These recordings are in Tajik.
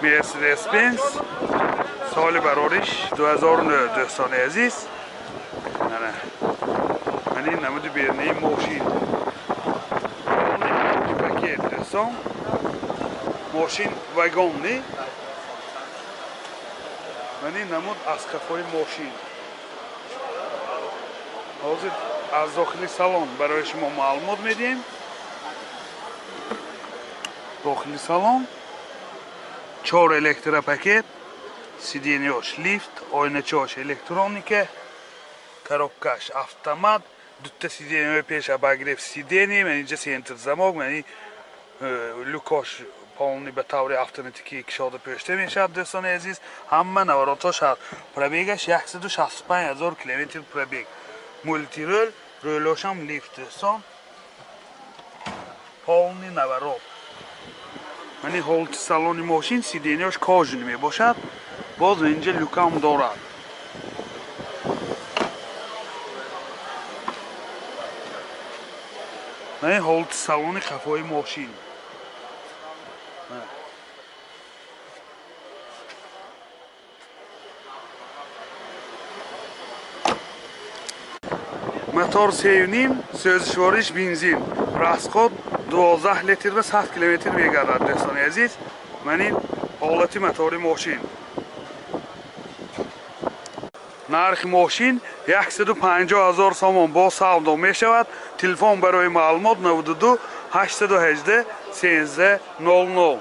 Mercedes-Benz соли барориш 2009 дӯстони азиз. Ман ин намуди берунаи мошин. Пакет дӯстон. Мошин вагонни. Ман ин намуд аз қафои мошин. Ҳозир аз дохили салон барои шумо маълумот медиҳем. Дохили салон 4 электропакет, сиденьяш лифт, ойначааш электроника, коробкаш автомат, дута сиденьяи пеш обогрев сиденье, ман инҷа центр замок, ман ин люкош полный ба таври автоматикӣ кушода пӯшта мешавад дӯстони азиз. Ҳама наворотҳош ҳаст. Пробегаш 165 000 километр пробег. Мультирӯл, рӯлошам лифт дӯстон. Полный наворот. Ман ин ҳолати салони мошин, сиденьяш кожаный мебошад. Боз инҷа люкам дорад. Ман ин ҳолати салони қафои мошин. Мотор 3.5, сӯзишвориш бензин. Расход 12 литр ва 100 километр мегардад дӯстони азиз. Ман ин ҳолати мотори мошин. Нархи мошин 150 000 сомон бо савдо мешавад. Телефон барои маълумот 92 818 13 00.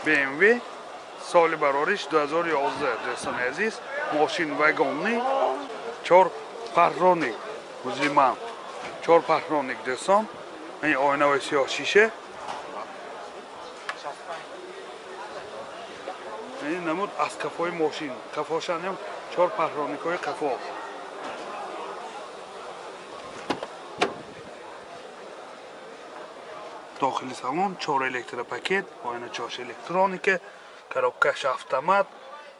BMW соли барориш 2011 дӯстони азиз. Мошин вагонни, 4 парроник, музлиман 4 парроник дӯстон. Ин оинаҳои сиёҳ шиша. Ин намуд аз қафои мошин. Қафошанем 4 парроникҳои қафо. Дохили салон 4 электропакет, оиначааш электроника, коробкаш автомат,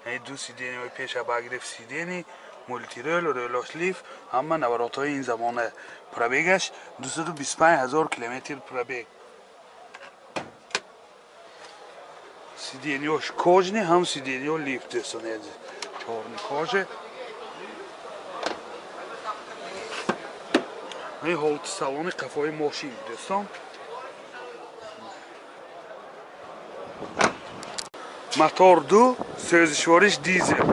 ин ду сиденьяҳои пеш обогрев сиденье, мультирӯл, рӯлош лифт, ҳама наворотҳои ин замона. Пробегаш 225 000 километр пробег. Сиденьяш кожаный, ҳам сиденья лифт дӯстони азиз. Чорный кожа. Ин ҳолати салони қафои мошин дӯстон. Мотор 2, сӯзишвориш дизел.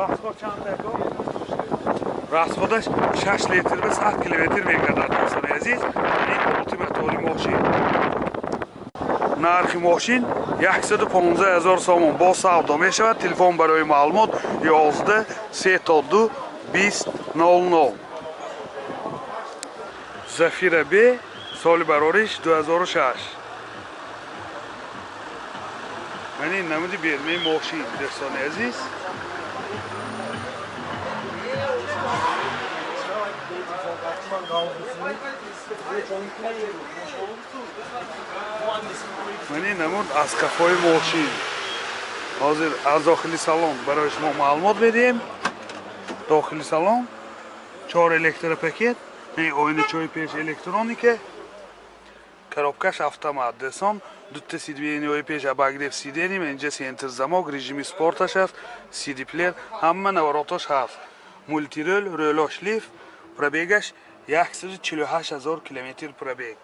Расход чанд тако? Расходаш 6 литр ва 100 километр мегардад дӯстони азиз. Ин ҳолати мотори мошин. Нархи мошин 115 000 сомон бо савдо мешавад. Телефон барои маълумот 11 32 20 00. Зафира Б соли барориш 2006. Ман ин намуди бермаи мошин дӯстони азиз. Ман ин намуд аз қафои мошин. Ҳозир аз дохили салон барои шумо маълумот медиҳем. Дохили салон 4 электропакет, ин оиначаҳои пеш электроника, коробкаш автомат дӯстон, дута сиденьяҳои пеш обогрев сиденье, инҷа центр замок, режими спорташ ҳаст, CD плеер, ҳама навороташ ҳаст. Мультирӯл, рӯлош лифт, пробегаш 148 000 километр пробег.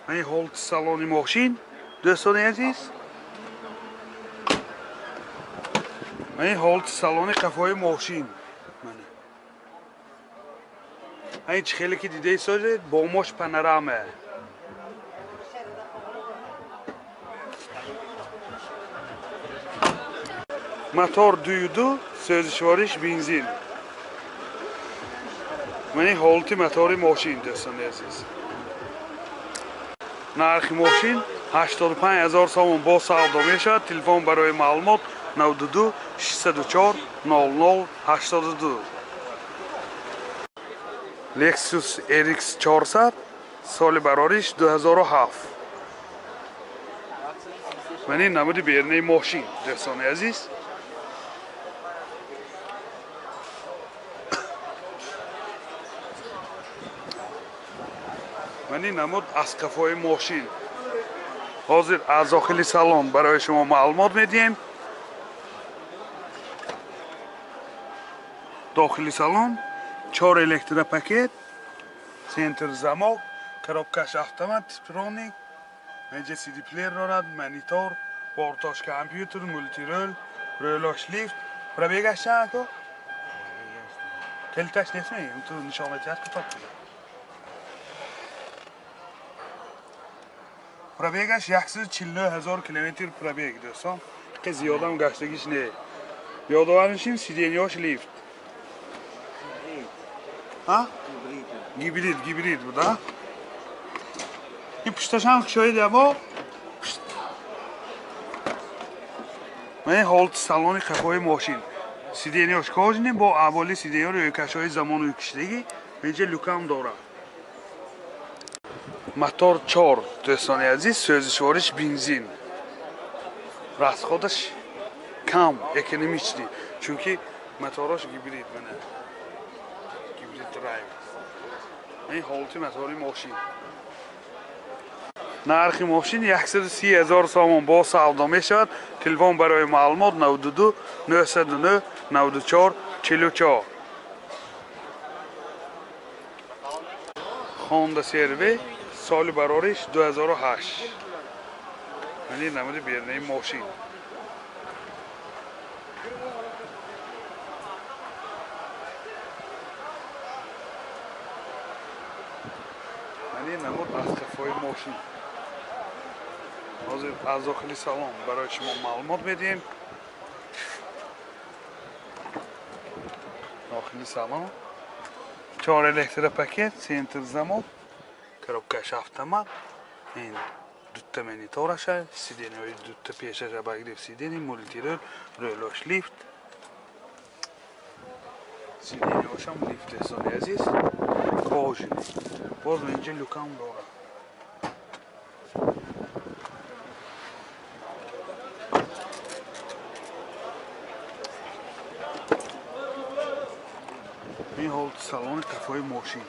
Ин ҳолати салони мошин дӯстони азиз. Ин ҳолати салони қафои мошин. Ин чӣ хеле ки дидаи созед, бомош панорама. Мотор 2.2, сӯзишвориш бензин. Ман ин ҳолати мотори мошин дӯстони азиз. Нархи мошин 85 000 сомон бо савдо мешавад. Телефон барои маълумот 92 604 00 82. Lexus RX 400 соли барориш 2007. Ман ин намуди берунаи мошин дӯстони азиз. Ман ин намуд аз қафои мошин. Ҳозир аз дохили салон барои шумо маълумот медиҳем. Дохили салон 4 электропакет, центр замок, коробкаш автомат, типтроник, инҷа CD плеер дорад, монитор, борташ компютер, мултирол, рӯлош лифт. Пробегаш чанд ако? Калиташ нестми? Ту нишон медиҳад ки топди. Пробегаш 149 000 километр пробег, дӯстон. Ки зиёдам гаштагиш не. Ёдовар мешим, сиденьёш лифт. Ҳа? Гибрид, гибрид буда. Ин пушташам кушоид ямо. Ман ҳолати салони қафои мошин. Сиденьёш кожаный бо аввали сиденьё рӯйкашҳои замону кишидагӣ, инҷа люкам дорад. Мотор 4, дӯстони азиз, сӯзишвориш бензин. Расходаш кам, экономичный, чунки моторош гибрид мана. Гибрид драйв. Ин ҳолати мотори мошин. Нархи мошин 130 000 сомон бо савдо мешавад. Телефон барои маълумот 92 909 94 44. Honda CR-V соли барориш 2008. Мани намуди бернаи мошин. Мани намуд аз қафои мошин. Ҳозир аз дохили салон барои шумо маълумот медиҳем. Дохили салон 4 электропакет, центр замок, коробкаш автомат, ин дутта монитораша, сиденьяҳои дутта пешаша обогрев сиденья, мултирол, рӯлош лифт, сиденьяҳошам лифт, дӯстони азиз, кожаный. Боз инҷа люкам дорад. Ин ҳолати салони қафои мошин.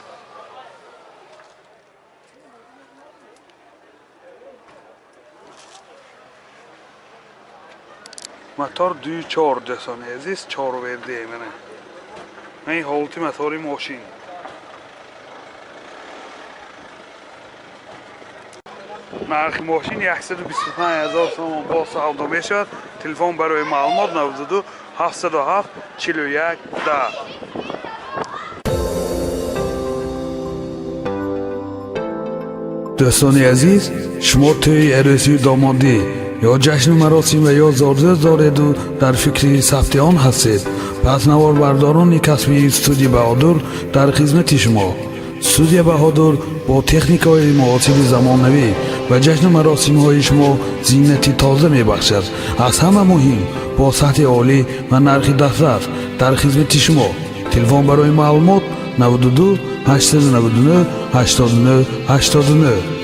Мотор 2.4, дӯстони азиз, 4 ВД мана. Ин ҳолати мотори мошин. Нархи мошин 125 000 сомон бо савдо мешавад. Телефон барои маълумот 92 707 41 10. Дӯстони азиз, шумо тӯи арӯсию домодӣ ё ҷашну маросим ва ё зорзӯз дореду дар фикри сабти он ҳастед, пас наворбардорони касбии студия Баҳодур дар хизмати шумо. Студия Баҳодур бо техникаҳои муосири замонавӣ ва ҷашну маросимҳои шумо зинати тоза мебахшад. Аз ҳама муҳим, бо сатҳи олӣ ва нархи дастрас дар хизмати шумо. Телефон барои маълумот 92 899 89 89.